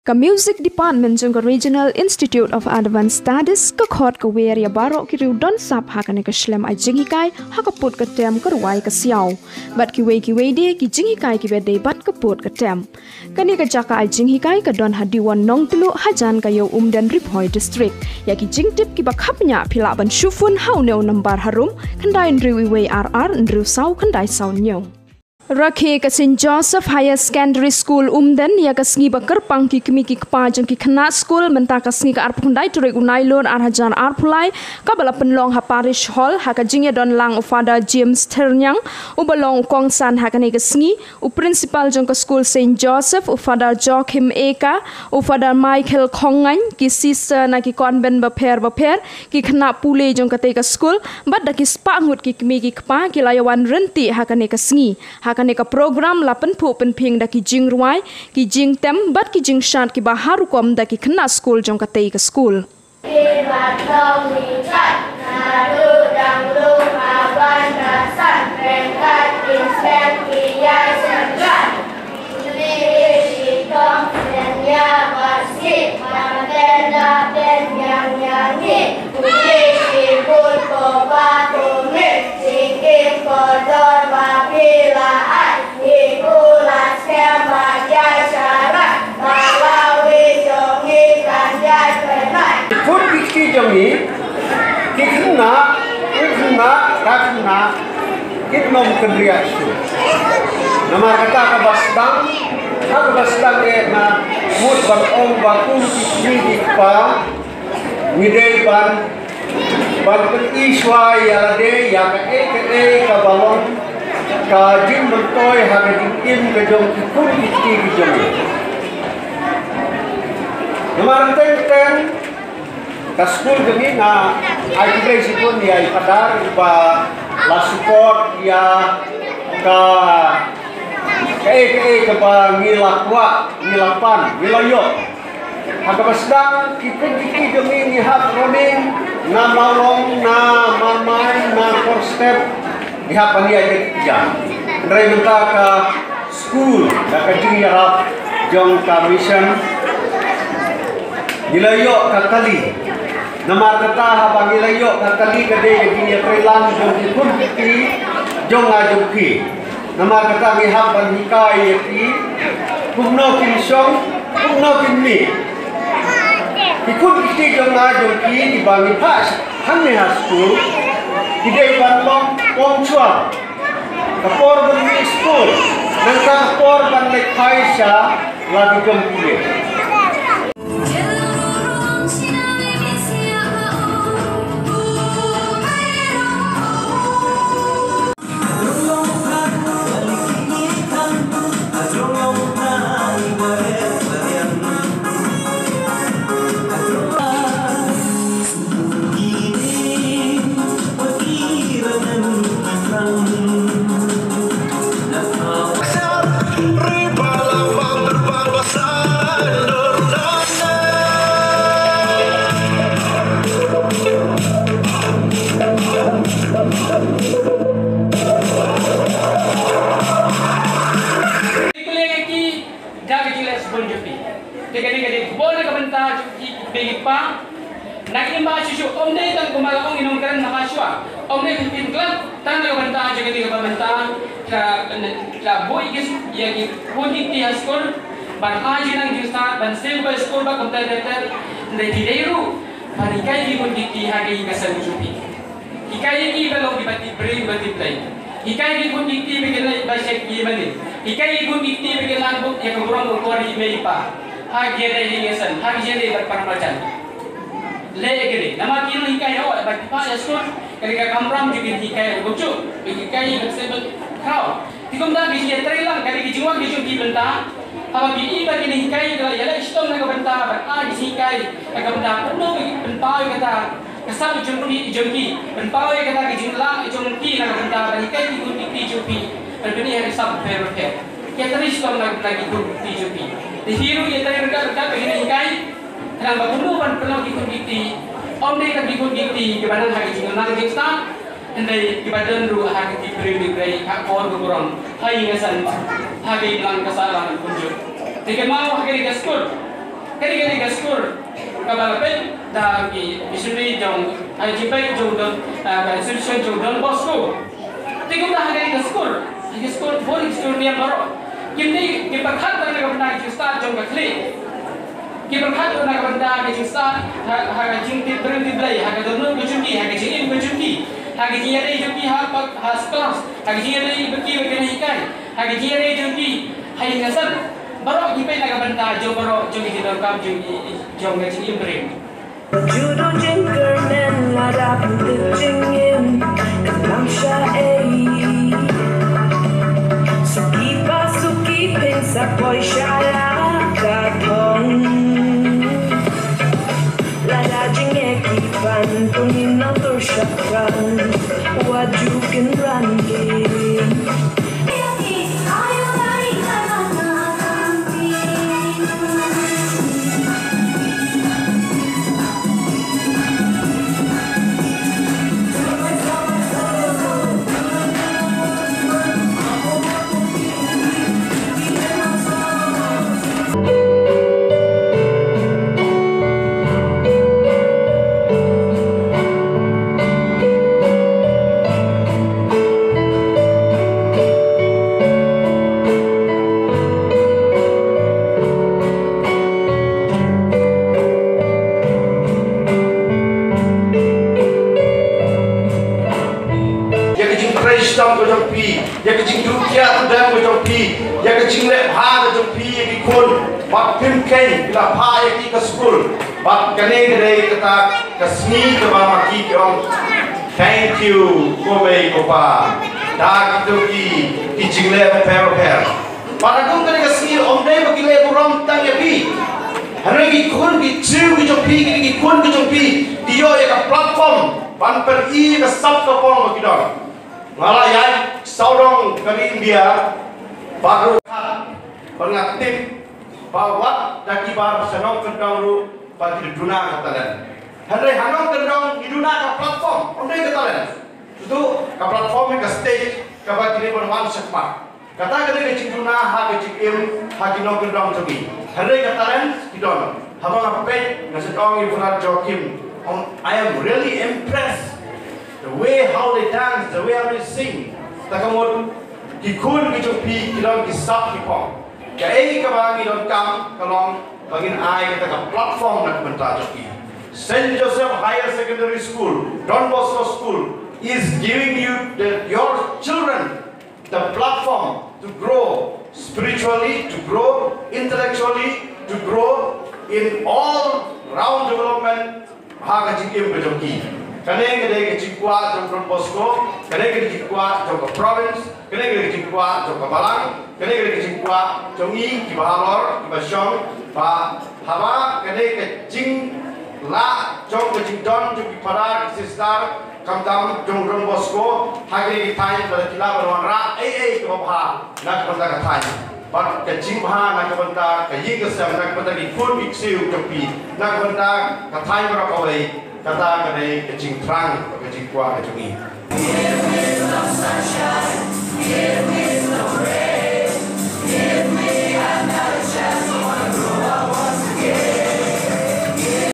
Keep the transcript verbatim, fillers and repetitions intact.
Ka Music Department jong ka Regional Institute of Advanced Studies ka khot ka wer ïa baroh ki riew don sap ha kane ka shlem ai jinghikai ha ka pud ka tem, ka rwai ka siaw. Bad kiwei kiwei de ki jinghikai kiba dei bad ka pud ka tem. Kane ka jaka ai jinghikai ka don ha Diwon Nongtluh, hajan ka Ïew Umden, Ri Bhoi District. Ïa ki jingtip kiba khapngiah phi lah ban shu phone ha une u nambar harum: khyndai hynriew wei ar ar hynriew saw khyndai saw hynñiew. Rakhe ka Saint Joseph Higher Secondary School Umden ïa ka sngi ba kyrpang ki kmie ki kpa jong ki khynnah skul mynta ka sngi, ka arphew khyndai tarik u Nailur ar hajar arphew lai, kaba la pynlong ha Parish Hall, ha ka jingïadon lang u Father James Thyrniang, uba long u kongsan ha kane ka sngi, u principal jong ka skul Saint Joseph, u Father Joachim Eka, u Father Michael Khongngaiñ, ki sister na ki convent bapher bapher, ki khynnah pule jong katei ka skul, bad da ki spah ngut ki kmie ki kpa ki la ïa wan ryntih ha kane ka sngi. Ha kane ka program la pynphuh pynphieng da ki jingrwai, ki jingtem bad ki jingshad kiba har rukom da ki khynnah skul jong katei ka skul. Ki khun ki kti jong ngi, ki khynnah, u khynnah, ka khynnah, kin ym kynriah shuh. Namar kata kaba sdang, ha kaba sdang eh nga mut ban ong ba kum ki kmie ki kpa, ngi dei ban, ban pyni shuwa ïa lade ïa kaei kaei kaba long ka jingmyntoi ha ka jingim ka jong ki khun ki kti ki jong ngi. Namar teng teng ka skul jong ngi, nga ai khublei shibun ïa i Father ba la support ïa ka, kaei kaei kaba ngi la kwah, ngi la pan, ngi la ïoh. Ha kaba sdang ki khun ki kti jong ngi, ngi hap Roning, na Mawlong, na Marmain, na Korstep, ngi hap ban ïaid ïa ki kjat. Hynrei mynta ka skul, da ka jingïarap jong ka mission, ngi la ïoh ka kali. Namar kata haba ngi la ïoh ka kali ka dei ka jingïatreilang jong ki khun ki kti jong nga jong phi. Namar kata ngi hap ban hikai ïa ki kumno kin shong, kumno kin mih. Ki khun ki kti jong nga jong phi kiba ngi phah hangne ha skul, ki dei ban long ponctual. Ka por ban mih skul, nangta ka por ban leit phai sha la ki jong pule. Da ka jingleh sbun jong phi. Te kane ka dei khubor na ka bynta jong phi ki kmie ki kpa. Na ka liang ba shuh shuh ym dei tang kumba la ong i nongkren ha shuwa. Ym dei phi pynklap tang na ka bynta jong kane ka bynta ka, ka buh ïa ki khun ki kti ha skul ban ai jingnang jingstad, ban siew ba skul ba kumta ter ter. Hynrei phi dei ruh ban hikai ki khun ki kti ha ka ïing ka sem jong phi. Hikai ïa ki ba long kiba tip briew ba tip Blei. Hikai ki khun ki kti ba kin leit ba shet ïa mane. Hikai ki khun ki kti ba kin lang buh ïa ka burom ka kor ïa i mei i pa. Ha ki ïa leit ïa shen, ha ki ïa leit bad para marjan. Leh ïa kine, namar ki nonghikai hooid ba ki phah ïa skul, ka dei ka kamram jong ki nonghikai ruh kumjuh. Ba ki hikai ïa ka Sabbath khraw. Te kumta ki jingïatreilang, ka dei ki jingwan ki jong ki mynta. Haba ki i ba ki nonghikai ka la ïaleh shitom na ka bynta ban ai ki jinghikai na ka bynta kumno ba ki pynpaw ïa kata ka sap jong ki, jong ki, pynpaw ïa kata ka jinglah jong ki na ka bynta ban hikai ki khun ki kti jong phi ban pyni ha ki sap bapher bapher. Ïatrei shitom na, na ki khun ki kti jong phi. Te phi ruh ïatrei ryngkat ryngkat ba kin hikai, khnang ba kumno ban pynlong ki khun ki kti. Ym dei tang ki khun ki kti kiba nang ha ki jingïalang jingstad, hynrei kiba don ruh ha ki briew ki briew, ha ka kor ka burom, ha ïing ha sem, ha ka imlang ka sahlang kumjuh. Te kynmaw ha kane ka skul, Kane ka dei ka skul kaba la peit da ki missionary jong, ha ka jingpeit jong Don, ah, ka institution jong Don Bosco. Te kumta ha kane ka skul, ha ka skul bun ki skul niam baroh, kim dei, ki pyrkhat na ka bynta ka jingstad jong ka khlieh. Ki pyrkhat na ka bynta ka jingstad ha, ha ka jingtip briew tip Blei, ha ka dohnud ka jong ki, ha ka jingim ka jong ki, ha ka jingïadei jong ki ha, ha klas, ha ka jingïadei bad ki, bad ki nonghikai, ha ka jingïadei jong ki ha ïing ha sem. Baroh ki peit na ka bynta jong baroh jong ki jingdonkam jong, jong ka jingim briew. Ju don jingkyrmen lada pynthut jingim ka nang sha ei. Suki pa suki phin sa poi sha la ka thong. Lada jingeh ki pan pynngin nang tur shaphrang. Wat ju kynran kim. Ïa ka jingtrei shitom ka jong phi, ïa ka jingduh kiad duh dem ka jong phi, ïa ka jingleh bha ka jong phi ïa ki khun, bad phim kheiñ phi la phah ïa ki ka skul. Bad kane ka dei kata ka sngi kaba ma ki ki ong, thank you ko mei ko pa, da kito ki, ki jingleh bapher bapher. Bad ha kum kane ka sngi ym dei ba ki leh burom tang ïa phi. Hynrei ki khun ki ksew ki jong phi, ki, ki khun ki jong phi, ki ïoh ïa ka platform ban pyni ïa ka sap ka pong ba ki don. Nga la ïaid sawdong ka ri India, bad ruh, bad nga tip ba wat da kiba sha nongkyndong ruh ba ki duna ka talent. Hynrei ha nongkyndong ngi duna ka platform, ym dei ka talent. Shuh ka platform, ka stage kaba ki dei ban wan shakhmat. Kata ka dei ka jingduna ha ka jingim ha ki nongkyndong jong ngi. Hynrei ka talent ki don. Haba nga peit, nga sdang ïa u Brother Joachim, um, I am really impressed. The way how they dance, the way how they sing. Ta ka mut ki khun ki jong phi ki don ki sap ki pong. Kaei kaba ngi donkam ka long ba ngin ai kata ka platform na ka bynta jong ki. Saint Joseph Higher Secondary School, Don Bosco School is giving you the, your children the platform to grow spiritually, to grow intellectually, to grow in all round development ha ka jingim ka jong ki. Kane ka dei ka jingkwah jong Don Bosco, kane ka dei ka jingkwah jong ka province, kane ka dei ka jingkwah jong ka balang, kane ka dei ka jingkwah jong ngi kiba halor, kiba shong, ba haba kane ka jinglah jong ka jingdon jong ki para ki sister, khamtam jong Don Bosco ha kine ki thaiñ, ba ki lah ban wanrah ei ei kaba bha na ka bynta ka thaiñ bad ka jingbha na ka bynta ka ïing ka sem, na ka bynta ki khun ki ksiew jong phi, na ka bynta ka thaiñ baroh kawei. Kata ka dei ka jingthrang bad ka jingkwah ka jong ngi.